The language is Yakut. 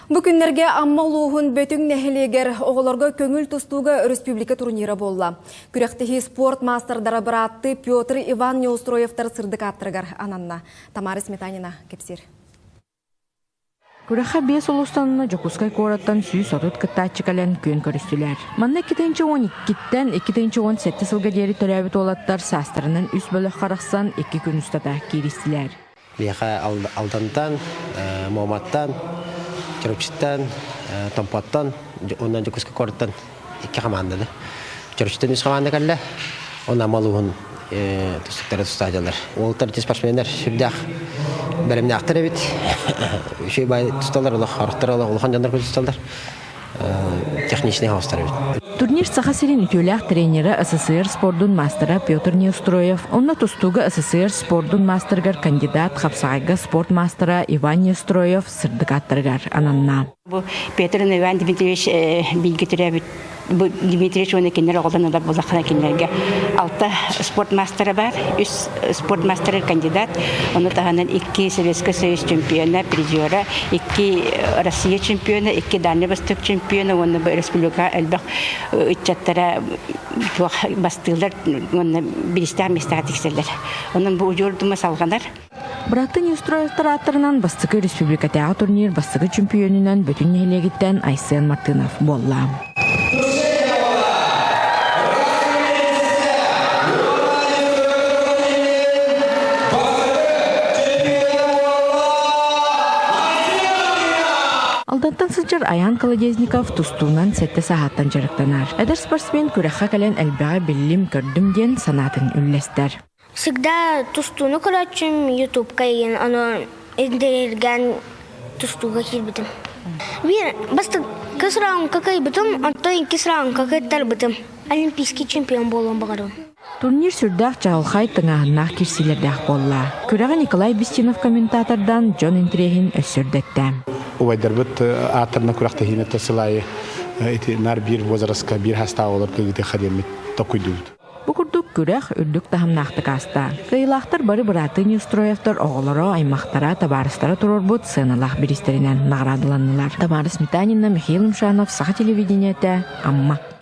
Бу күннэргэ Амма улууһун Бөтүҥ нэһилиэгэр оҕолорго көҥүл тустууга өрөспүүбүлүкэ турнира буолла. Күрэхтэһии спорт маастардара бырааттыы Петр Иван Неустроевтар сырдык ааттарыгар ананна. Тамара Сметанина кэпсиир. Күрэххэ биэс улуустан Дьокуускай куораттан 130 кыттааччы кэлэн күөн көрүстүлэр. Манна 2012-ттэн 2017 сылга диэри төрөөбүт уолаттар саастарынан үс бөлөх харахсан икки күн устата кииристилэр. Биһиэхэ Алдантан, Муоматтан, Чурапчыттан, Томпоттон уонна Дьокуускай куораттан икки хамаанданы. Чурапчыттан үс хамаанда кэллэ. Уонна Амма улууһун тустуктара тустааччылар. Уолаттар спортсменнар сүрдээх бэлэмнээхтэр эбит. Үчүгэй баай тусталлар, олох орохтор олох улахан дьоннор тусталлар. Техничный хаустар эбит. Турнир Саха сирин үтүөлээх тренерэ СССР спордун маастара Петр Неустроев, онно тустууга СССР спордун маастарыгар кандидат, хапсаҕайга спорт маастара Иван Неустроев сырдык ааттарыгар ананна. Бу Петр Иван Дмитриевич бииргэ төрөөбүт бу Дмитриевич уонна кинилэр оҕолорун ылар буоллаххына кинилэргэ алта спорт маастара баар, үс спорт маастара кандидат, ону таһынан икки Советскай Союз чемпиона, призера, икки Россия чемпиона, икки Дальний Восток чемпиона уонна бу республика элбэх ыччаттара туох бастыылар уонна биристээх миэстэҕэ тиксэллэр. Онон бу удьуор дума салҕанар. Быратын Неустроевтар ааттарынан бастакы республикатааҕы турнир бастакы чемпионунан бүтүн нэһилиэгиттэн Айсен Мартынов буолла. Алдантан сылдьар Аян Колодезников тустуунан сэттэ сааһыттан дьарыктанар. Эдэр спортсмен күрэххэ кэлэн элбэҕи биллим-көрдүм диэн санаатын үллэстэр. Всегда тустууну көрөөччүм ютубка игин ону интэриэһиргээн тустууга киирбитим. Биир бастакы сраундка кыайбытым, оттон иккис раундка кыттарбытым. Олимпийский чемпион буолуон баҕарабын. Турнир сүрдээх чаҕылхай тыҥааһыннаах кирсиилэрдээх буолла. Күрэҕи Николай Бестинов комментатордан дьон интириэһин өссө үрдэттэ. Убайдарбыт ааттарынан күрэхтэһиини сыл аайы ити наар биир возрастка биир хастаах олор кыгытыахха диэммит токуйдубут. Бу курдук күрэх үрдүк таһымнаахтык ааста. Кыайыылаахтар бары бырааттыы Неустроевтар оҕолоро, аймахтара, табаарыстара туруорбут сыаналаах бириистэринэн наҕараадаланнылар. Тамара Сметанина, Михаил Юмшанов, Саха телевидениетэ, Амма.